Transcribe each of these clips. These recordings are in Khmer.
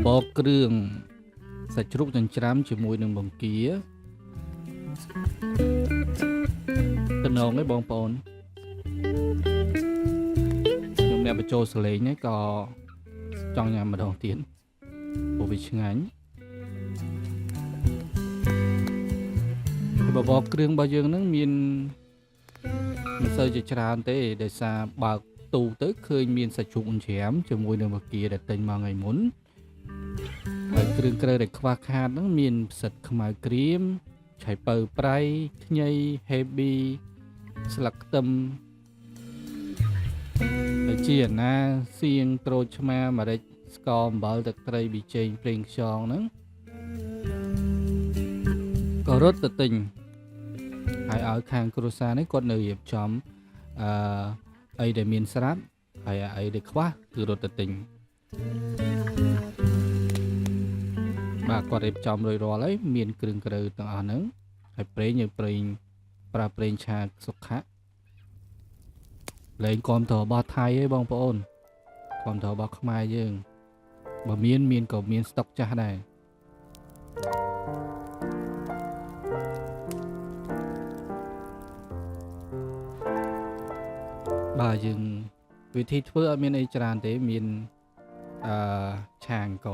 បរគ្រឿងសាច់ជ្រូកចិញ្ច្រាំជាមួយនឹងបង្គាតំណងឯងបងប្អូនខ្ញុំអ្នកបញ្ចូលសលេងនេះក៏ចង់ញ៉ាំម្ដងទៀតព្រោះវាឆ្ងាញ់បបរគ្រឿងរបស់យើងនឹងមានមិនសូវជាច្រើនទេដោយសារបើកទូទៅឃើញមានសាច់ជ្រូកចិញ្ច្រាំជាមួយនឹងបង្គាដែលទិញមកថ្ងៃមុនហើយគ្រឿងក្រៅដែលខ្វះខាតហ្នឹងមានផ្សិតខ្មៅក្រៀមឆៃពៅប្រៃខ្ញីហេប៊ីស្លឹកខ្ទឹមហើយជាអាណាសៀងក្រូចឆ្មាម្រេចស្ករអំបិលទឹកត្រីប៊ីចេងប្រេងខ្យងហ្នឹងក៏រត់ទៅទិញហើយឲ្យខាងគ្រួសារនេះគាត់នៅរៀបចំអីដែលមានស្រាប់ហើយអីដែលខ្វះគឺរត់ទៅទិញបាទគាត់រៀបចំរួចរាល់ហើយមានគ្រឿងក្រៅទាំងអស់ហ្នឹងហើយប្រេងយើងប្រេងប្រើប្រេងឆាសុខៈលែងគាំទ្ររបស់ថៃឯងបងប្អូនគាំទ្ររបស់ខ្មែរយើងបើមានក៏មានស្តុកចាស់ដែរបាទយើងវិធីធ្វើអត់មានអីច្រើនទេមានឆាអង្គ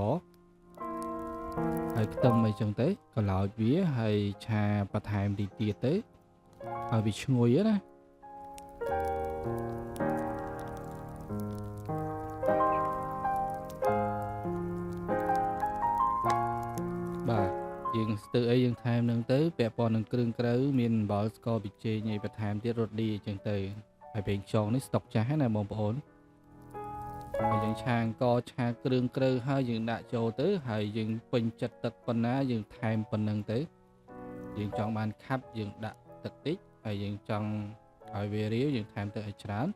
ហើយខ្ទឹមអីចឹងទៅក៏ឡោចវាហើយឆាបន្ថែមទីទៀតទៅឲ្យវាឈ្ងុយណាបាទយើងស្ទើអីយើងថែមនឹងទៅពាក់ព័ន្ធនឹងគ្រឿងក្រៅមានអំបិលស្ករប៊ីចេងអីបន្ថែមទៀតរត់ឌីអីចឹងទៅហើយប្រេងខ្យងនេះស្តុកចាស់ណាបងប្អូនហើយយើងឆាអង្គឆាគ្រឿងក្រៅហើយយើងដាក់ចូលទៅហើយយើងពេញចិត្តទឹកប៉ុណ្ណាយើងថែមប៉ុណ្ណឹងទៅយើងចង់បានខាប់យើងដាក់ទឹកតិចហើយយើងចង់ឲ្យវារាវយើងថែមទឹកឲ្យច្រើន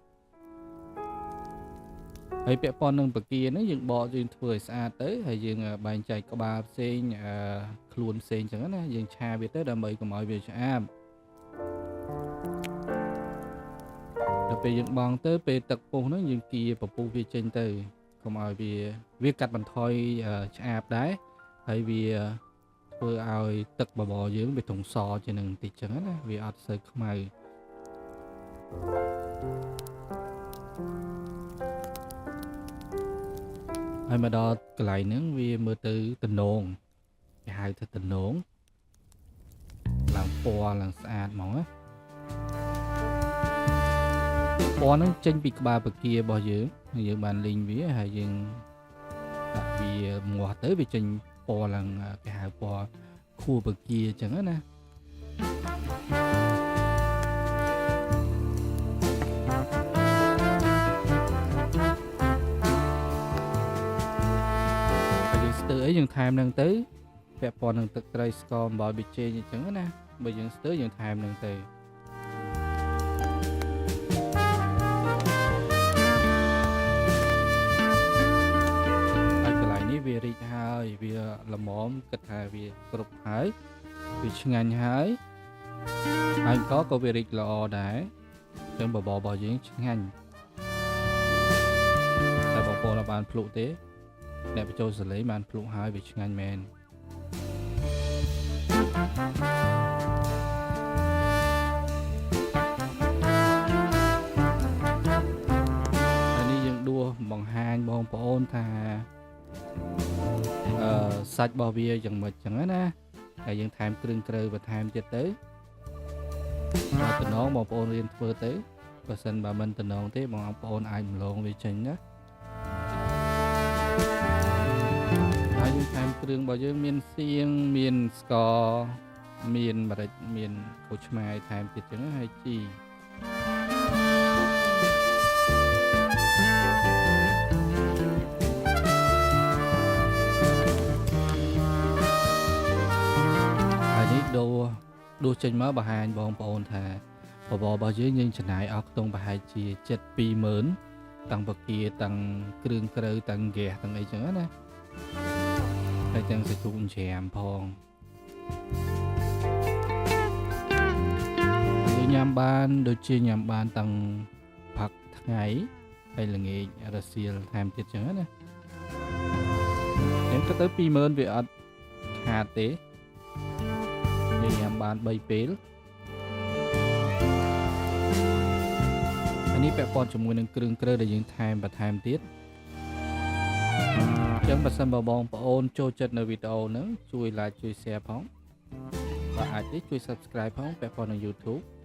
ហើយពាក់ព័ន្ធនឹងបង្គាហ្នឹងយើងបកយើងធ្វើឲ្យស្អាតទៅហើយយើងបែងចែកក្បាលផ្សេងខ្លួនផ្សេងចឹងណាយើងឆាវាទៅដើម្បីកុំឲ្យវាឆ្អាបដល់ពេលយើងបងទៅពេលទឹកពុះហ្នឹងយើងគៀពពុះវាចេញទៅកុំឲ្យវាកាត់បន្ថយឆ្អាបដែរហើយវាធ្វើឲ្យទឹកបបរយើងវាធំសជាងនឹងបន្តិចចឹងណាវាអត់សូវខ្មៅហើយមកដល់កន្លែងហ្នឹងវាមើលទៅតំណងគេហៅថាតំណងឡើងពណ៌ឡើងស្អាតហ្មងណាពណ៌ហ្នឹងចេញពីក្បាលបង្គារបស់យើងយើងបានលីងវាហើយយើងដាក់វាងាស់ទៅវាចេញពណ៌ឡើងគេហៅពណ៌ខួរបង្គាអញ្ចឹងណាហើយយើងស្ទើអីយើងថែមនឹងទៅពាក់ព័ន្ធនឹងទឹកត្រីស្ករអំបិលប៊ីចេងអញ្ចឹងណាបើយើងស្ទើយើងថែមនឹងទៅវារីកហើយវាល្មមគិតថាវាគ្រប់ហើយវាឆ្ងាញ់ហើយហើយក៏វារីកល្អដែរចឹងបបររបស់យើងឆ្ងាញ់តែបងប្អូនអត់បានភ្លក់ទេអ្នកបញ្ចូលសលេងបានភ្លក់ហើយវាឆ្ងាញ់មែនហើយនេះយើងដួសបង្ហាញបងប្អូនថាសាច់របស់វាយ៉ាងម៉េចចឹងណាហើយយើងថែមគ្រឿងក្រៅបន្ថែមទៀតទៅបើតំណងបងប្អូនរៀនធ្វើទៅបើសិនបើមិនតំណងទេបងប្អូនអាចម្លងវាចេញណាហើយយើងថែមគ្រឿងរបស់យើងមានសៀងមានស្ករមានម្រេចមានក្រូចឆ្មាថែមទៀតចឹងហើយជីដួសចេញមកបង្ហាញបងប្អូនថាបបររបស់យើងយើងចំណាយអស់ខ្ទង់ប្រហែលជា720,000តាំងបង្គាតាំងគ្រឿងក្រៅតាំងហ្គាសតាំងអីចឹងណាហើយទាំងសាច់ជ្រូកច្រាមផងយើងញ៉ាំបានដូចជាញ៉ាំបានតាំងផឹកថ្ងៃហើយល្ងាចរសៀលថែមទៀតចឹងណា អញ្ចឹងគិតទៅ20000វាអត់ខាតទេយើងញ៉ាំបាន3ពេលអានេះពាក់ព័ន្ធជាមួយនឹងគ្រឿងក្រៅដែលយើងថែមបន្ថែមទៀតអញ្ចឹងបើសិនបើបងប្អូនចូលចិត្តនៅវីដេអូហ្នឹងជួយ like ជួយ share ផងបើអាចទេជួយ subscribe ផងពាក់ព័ន្ធនឹង YouTube។